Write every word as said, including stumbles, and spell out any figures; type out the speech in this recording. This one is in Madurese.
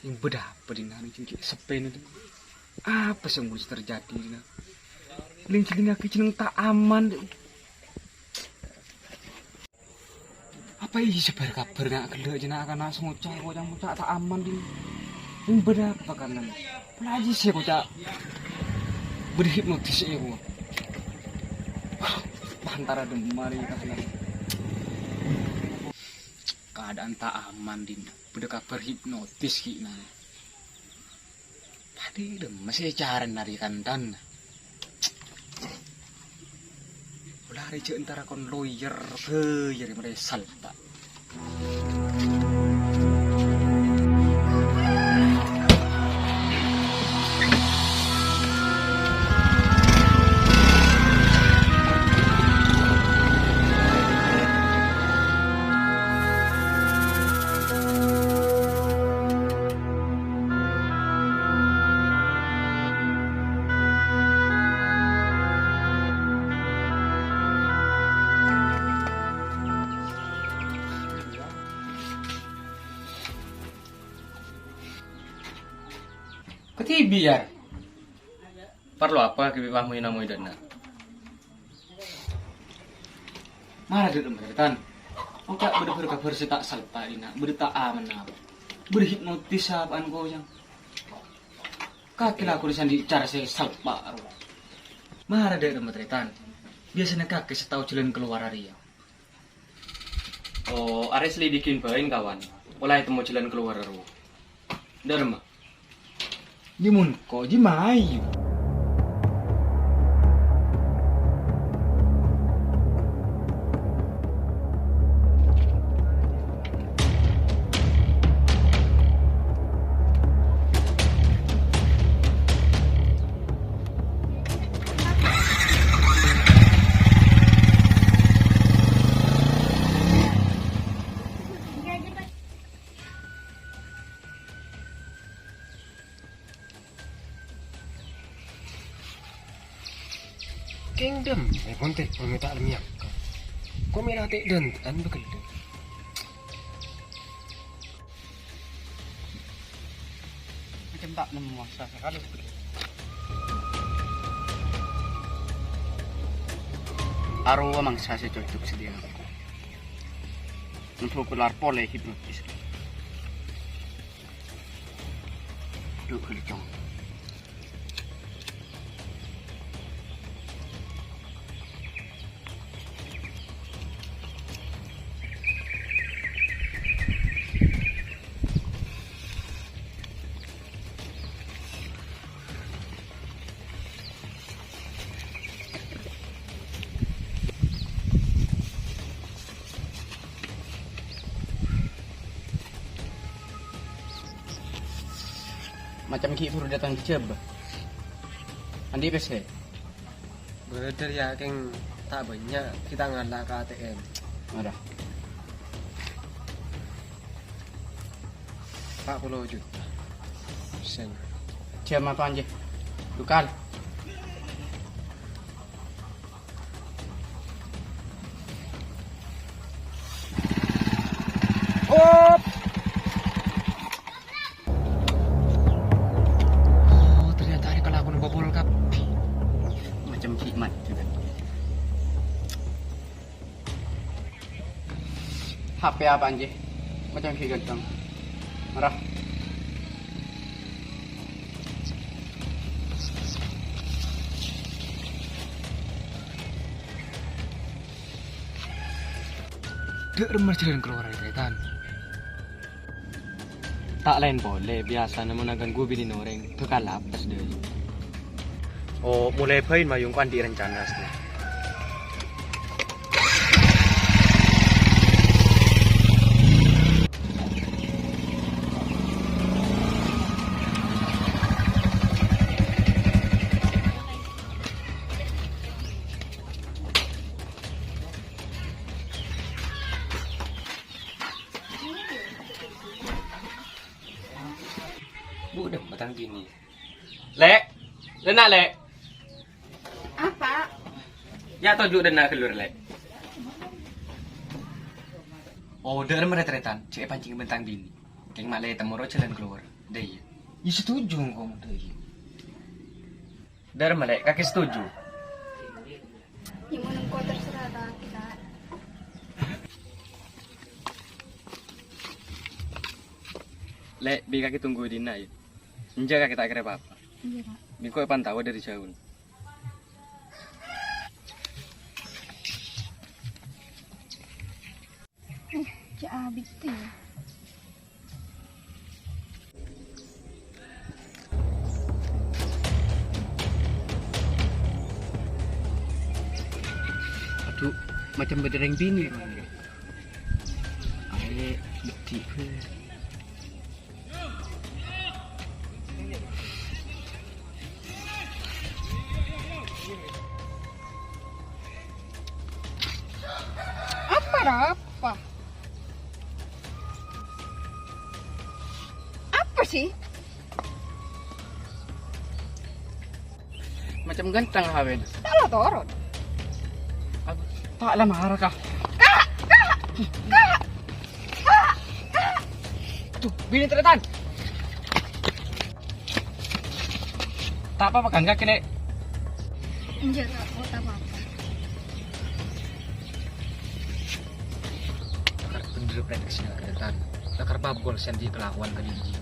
Bâdâ apa, Dina? Ning cengkè seppèna, Dina. Apa sè molaè terjadi, Dina? Ling-, lingngaghi jeneng ta' aman, Dina. Apa iyâ sè bâr-kabâr na' ghellâ' jâ na' kana' sè ngoca', koca' ngoca' ta' aman, Dina. Ning bâdâ apa, kanan? Polana sè koca' bâdâ hipnotis è kowa. Pantara dâmma rè kanan. Keadaan ta' aman, Dina. Bâdâ kabhâr hipnotis ghi' na. Padâ dâmma sè carana rè kantan. Ola rè jâ' entara kon loyer, bâyâr marè salta. Kadhibi', Yar? Parlo apa ghi' bi' mamoy-namoy dâ' enna'? Mara dâ' remma, Tan. Engko' bâdâ bâr-kabhâr sè ta' salta, Dina. Bâdâ ta' aman apa. Bâdâ hipnotis apaan, koca'na. Kakè lakona sè andi' cara sè salpa, ro. Mara dâ' remma, Tan. Biyasana kakè sè tao jhâlân kalowar arèya. Oh, arè selidikin bhâi, kawan. Pola ètemmo jhâlân kalowar rowa. Dâ' remma? Jâ' mon ko' jâ' mayu. Kèng dâ' emma pon tè' pon mè' ta' lem nyangka. Ko' mè' la tè' dânta'an bâkellâ'. Macem ta' nemmo mangsa sè kalèbât. Arowa mangsa sè cocok sè dâ' engko'. Engko' kelar polè hipnotis. Dhu' ghâllu, Cong. Macem ghi' buru dâteng ka Jhâbâ. Andi' pèssè? Bâdâ, Yar, kèng ta' bânnya', ghi' ta' ngala' ka A T M. Ora. Pa' polo juta. Sèn. Jam apa, Anjay? Dukal. Op! Oh, ternyata arèya kalakon bobol kabbhi. Macem ghi' maju kan. H P apa, Anjay? Macem ghi' ghânteng. Marah. Dâ' remma jhâlân kalowar, Tan. Ta' laèn polè, biyasana mon aghânggu binèna orèng, bhâkal apes dâri. Oh, molaè bhâi mayu engko' andi' rencana, sè. Bu, dâ' emma tang binè. Lè', dâ' enna', Lè'. Apa? Yâ, toju' dâ' enna' ghâllu, Lè'. Oh, dâ' remma ret-retan, jhâ' èpancèng bân tang binè. Kèng ma' lè' temmo ro jhâlân kalowar. Dâ' iyâ. Iyâ, setuju engko' mon dâ' iyâ. Dhâr malè, kakè setuju? Iyâ, mon engko' terserah kakè, Kak. Lè', bi' kakè tunggu è dinna', yâ. Enjâ' kakè ta' kèra pa-apa. Iyâ, Kak. Bi' engko' èpantawa dâri jhâuna. Eh, cè' abit, yâ. Adhu, macem bâdâ rèng binè'. Arè, beddhi, bâ. Apa, Ra? Apa? Apa sih? Macem ganteng, Hawen. Ta' la toron. Aku ta' la mara, Kak. Kak! Kak! Kak! Kak! Kak! Aduh, binè tarètan. Ta' apa-apa kan, Kak, kènè'? Enjâ', Kak, ta' apa-apa. Lakar bhender prediksi tarètan. Lakar pabgol sèn dhi kalakowan ka'dinto.